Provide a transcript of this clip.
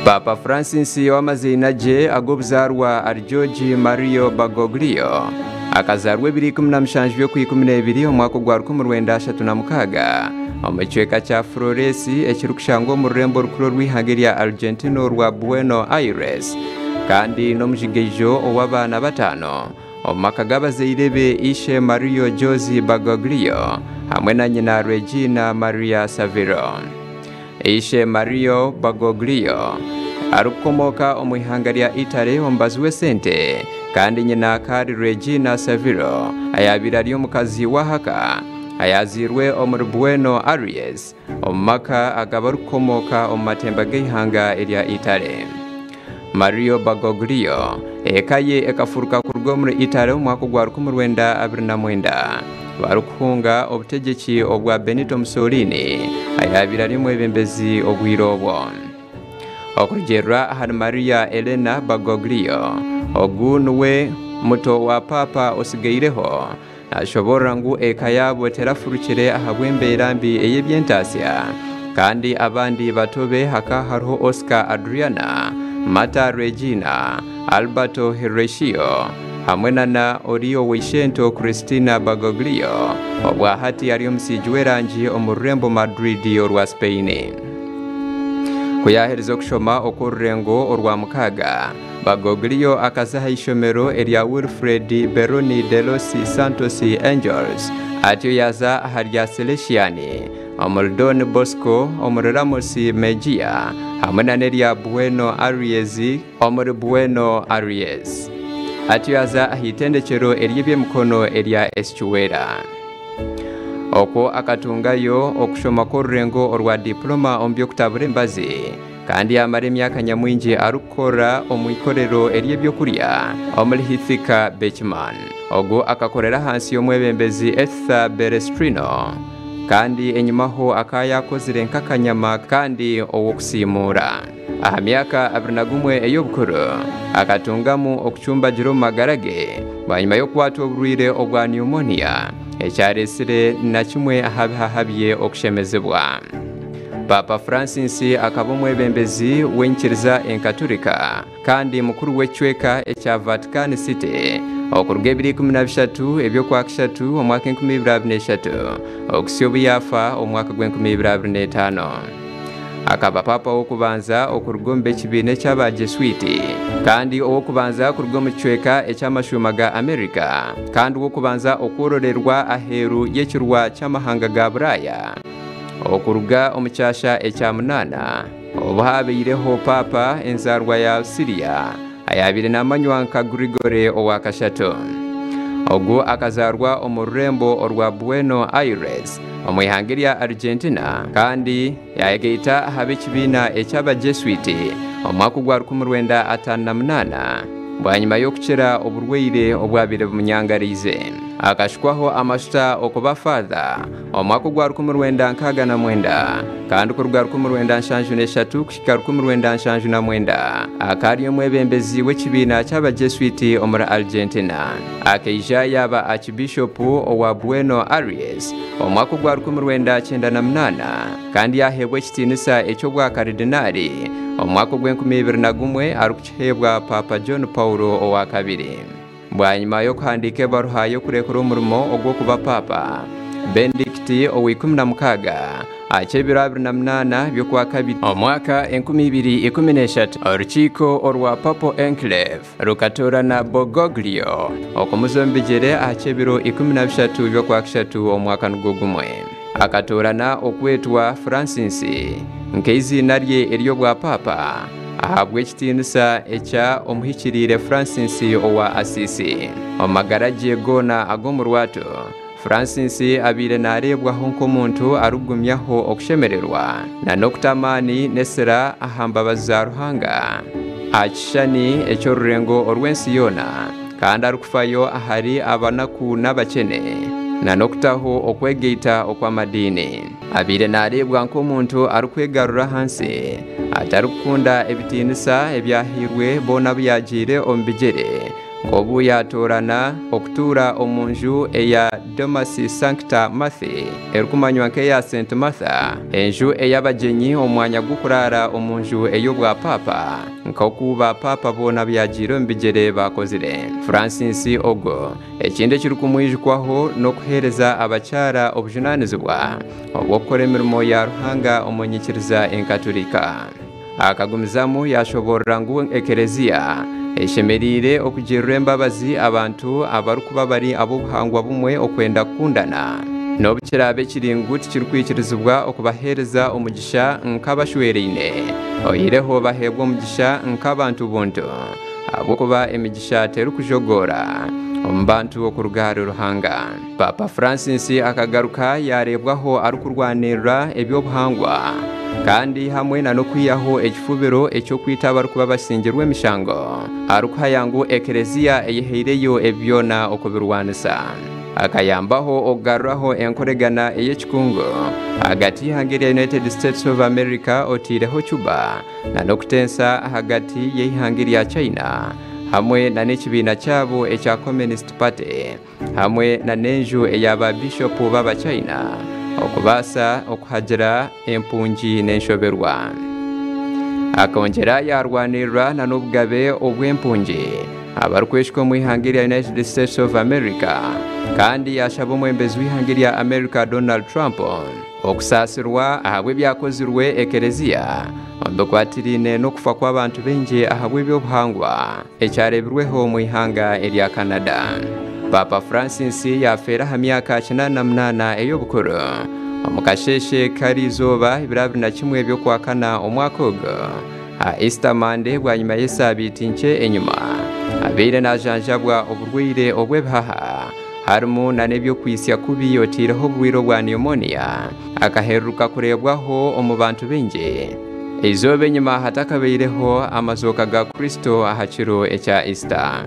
Paapa Francis ow'amaziina gye ag'obuzaarwa ari George Mario Bergoglio akazaarwa ebiro 17 by'Okwikumineebiri omwaka ogwa 1936 omu kicweka kya Flores ekirikushangwa omu rurembo orukuru orw'eihanga erya Argentina orwa Bueno Aires kandi n'omujigaijo ow'abaana bataano omu maka g'abazaire be ishe Mario Jose Bergoglio hamwe na nyina Regina Maria Saviro. Ishe Mario Bergoglio arikukomooka omu ihanga rya Italy omubazi w'esente kandi nyina akaba ari Regina Saviro ayaabaire ari omukazi w'ahaka ayaazairwe omuri Bueno Aires omu maka agabarikukomooka omu matemba g'eihanga erya Italy. Mario Bergoglio eka ye ekafuruka kuruga omuri Italy omu mwaka ogwa 1929 barikuhunga obutegyeki obwa Benito Mussolini ayaabaire ari omwebembezi obwire obwo. Okurugiirira ahari Maria Elena Bergoglio, ogu niwe muto wa Paapa otsigaireho, nashoboorora ngu eka yaabo terafurukire ahabw'embeera mbi ey'eby'entaasya kandi abandi bato be hakaba hariho Oscar Adriana, Marta Regina, Alberto Horacio hamwe na na ori ow'eishento Cristina Bergoglio obwa hati ari omusiigi w'erangi omu rurembo Madrid orwa Spain. Ku yaaherize okushoma okw'orurengo orwa mukaaga, Bergoglio akaza aha ishomero erya Wilfred Beroni de los Santos Angels atyo yaaza aha rya Salesian omuri Don Bosco omuri Ramos Mejia hamwe na n'erya Bueno Aires omuri Bueno Aires. Atyo yaaza aha itendekyero ery'eby'emikono erya Escuela. Okwo akatungayo okushoma kw'orurengo orwa diploma omu by'okutabura emibazi kandi yaamara emyaka nyamwingi arikukora omu ikorero ery'ebyokurya omuri Hithika Beckman. Ogu akakorera ahansi y'omwebembezi Esther Balestrino kandi enyimaho akaba yaakozire nk'akanyama kandi ow'okusiimuura. Aha myaka 21 ey'obukuru akatungamu okucumbagira omu magara ge bwanyima y'okukwatwa oburwaire obwa pneumonia ekyareetsire na kimwe aha bihaha bye okushemezibwa. Paapa Francis akaba omwebembezi w'enyikiriza enkaturika kandi mukuru w'ekicweka ekya Vatican City okuruga ebiro 13 eby'Okwakashatu omwaka 2023 okuhitsya obu yaafa omu mwaka gw'e2025. Akaba paapa w'okubanza okuruga omu b'ekibiina eky'Abajesuiti kandi ow'okubanza kuruga omu kicweka eky'amashuuma ga Amerika kandi ow'okubanza okwororerwa aheeru y'ekirwa ky'amahanga ga Buraaya okuruga omu kyasha ekya munaana obu haabaireho paapa enzaarwa ya Siria ayaabaire naamanywa nka Gregory owa kashatu. Ogu akazaarwa omu rurembo orwa Bueno Aires omu ihanga erya Argentina kandi yaayegaita aha b'ekibiina eky'Abajesuiti omu mwaka ogwa 1958 bwanyima y'okukira oburwaire obwabaire bumunyangariize. Akashukwaho amashuta okuba Father omu mwaka ogwa 1969 kandi kuruga 1973 kuhika 1979 akaba ari omwebembezi w'ekibiina ky'Abajesuiti omuri Argentina. Akaija yaaba Archbishop owa Bueno Aires omu mwaka ogwa 1998 kandi yaheebwa ekitiinisa eky'obwa Karidinaali omu mwaka ogw'e2001 arikukiheebwa Paapa John Paul owa kabiri. Bwanyima y'okuhandiika ebaruha y'okurekura omurimo ogw'okuba paapa, Benedict owa 16 aha ky'ebiro 28 by'Okwakabiri omwaka 2013 orukiiko orwa Papal Enclave rukatoorana Bergoglio okumuza omu bigyere aha ky'ebiro 13 by'Okwakashatu omwaka nigwo gumwe. Akatoorana okwetwa Francis nk'eiziina rye ery'obwapaapa ahabw'ekitiinisa ekya omuhikiriire Francis owa Assisi. Omu magara gye goona ag'omu rwato, Francis abaire naareebwaho nk'omuntu arikugumyaho okushemererwa na n'okuta amaani n'esira aha mbabazi za Ruhanga aha kishushani eky'orurengo orw'ensi yoona kandi arikufayo ahari abanaku n'abakyene na n'okutaho okwegaita okw'amadiini. Abaire naareebwa nk'omuntu arikwegarura ahansi atarikukunda ebitiinisa ebyahairwe boona abu yaagiire omu bigyere. Obu yaatoorana okutuura omu nju eya Domus Sancta Marthae, erikumanywa nk'eya St Martha, enju ey'abagyenyi omu mwanya gw'okuraara omu nju ey'obwapaapa, nk'oku baapaapa boona abu yaagiire omu bigyere baakozire. Francis ogwo, ekindi ekirikumwijukwaho n'okuheereza abakyara obujunaanizibwa obw'okukora emirimo ya Ruhanga omu nyikiriza enkaturika. Akagumizamu yaashoboorora ngu Ekereziya eshemereire okugirira embabazi abantu abarikuba bari ab'obuhangwa bumwe okwenda kukundana, n'obu kiraabe kiri ngu tikirikwikirizibwa okubaheereza omugisha nk'abashweraine, oihireho baheebwa omugisha nk'abantu buntu, ahabw'okuba emigisha terikujogoora omu bantu okuruga ahari Ruhanga. Paapa Francis akagaruka yaareebwaho arikurwanirira eby'obuhangwa kandi hamwe na n'okwihaho ekifubiro eky'okwita abarikuba basingirwe emishango arikuhaya ngu Ekereziya eyehaireyo ebi byona okubirwanisa. Akayambaho okugaruraho enkoregana ey'ekikungu ahagati y'eihanga erya United States of America oteireho Cuba na n'okutensa ahagati y'eihanga erya China hamwe na n'ekibiina kyabo ekya Communist Party. Hamwe na n'enju eya ba Bishopu b'Abachina okubaasa okuhagira empungi n'enshoberwa. Akongyera yaarwanirira na n'obugabe obw'empungi abarikweshwa omu ihanga erya United States of America kandi yaashaba omwembezi w'eihanga erya America Donald Trump okusaasirwa ahabw'ebyakozirwe ekereziya omu bikwatiraine n'okufa kw'abantu baingi ahabw'eby'obuhangwa. Ekyareebirweho omu ihanga erya Canada. Paapa Francis yaafeera aha myaka 88 ey'obukuru omu kasheeshe k'erizooba ebiro 21 by'Okwakana omwaka ogu aha Easter Monday bwanyima y'esaabiiti nkye enyima abaire naajanjabwa oburwaire obw'ebihaha harimu n'eby'okwitsya kubi otaireho oburwaire obwa pneumonia akahereruka kureebwaho omu bantu baingi. Eizooba enyima hatakabaireho amazooka ga Kristo aha kiro ekya Easter.